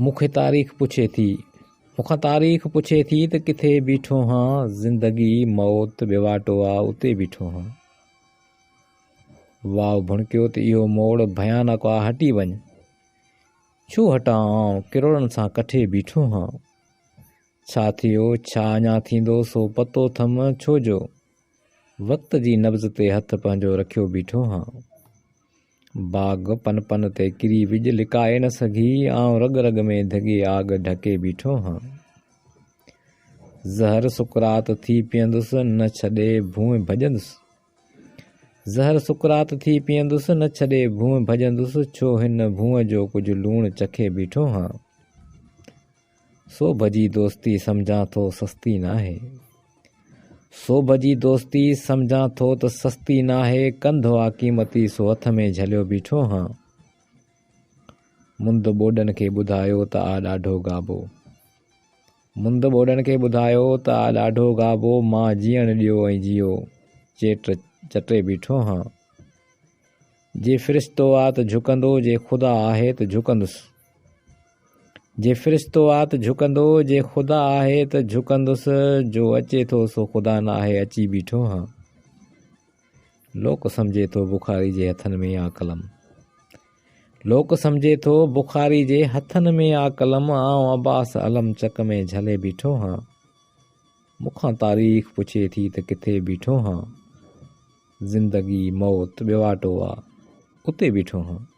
مون کي تاريخ پڇي ٿي. مون کان تاريخ پڇي ٿي ته ڪٿي بيٺو هان، زندگي، موت، ٻيواٽو آ، اتي بيٺو هان. واء ڀڻڪيو ته اهو موڙ ڀيانڪ آ، هٽي وڃ. ڇو هٽان آئون، ڪروڙن سان ڪٺي بيٺو هان. ڇا ٿيو، ڇا اڃا ٿيندو، سو پتو ٿم، ڇو جو وقت جي نبض تي هٿ پنهنجو رکيو بيٺو هان. باغ پن پن تي ڪري وڄ لڪائي نه سگهي، آئون رڳ رڳ ۾ ڌڳي آڳ ڍڪي بيٺو هان. زهر سقراط ٿي پيئندس، نه ڇڏي ڀونء ڀڄندس. زهر سقراط ٿي پيئندس، نه ڇڏي ڀونء ڀڄندس، ڇو هن ڀونء جو ڪجهه لوڻ چکي بيٺو هان. سوڀ جي دوستي سمجهان ٿو سستي ناهي. سوڀ جي دوستي سمجهان ٿو ته سستي ناهي، ڪنڌ آ قيمتي سو هٿ ۾ جهليو بيٺو هان. مند ٻوڏن کي ٻڌايو ته آ ڏاڍو گابو. مند ٻوڏن کي ٻڌايو ته آ ڏاڍو گابو، مان جيئڻ ڏيو ۽ جيئو چيٽ چٽي بيٺو هان. جي فرشتو آ ته جهڪندو، جي خدا آهي ته جهڪندس. جي فرشتو آ ته جهڪندو، جي خدا آهي ته جهڪندس، جو اچي ٿو سو خدا ناهي اچي بيٺو هان. لوڪ سمجهي ٿو بخاري جي هٿن ۾ آ قلم. لوڪ سمجهي ٿو بخاري جي هٿن ۾ آ قلم، آئون عباس علم چڪ ۾ جهلي بيٺو هان. مون کان تاريخ پڇي ٿي ته ڪٿي بيٺو هان. زندگي موت ٻيواٽو آ، اتي بيٺو هان.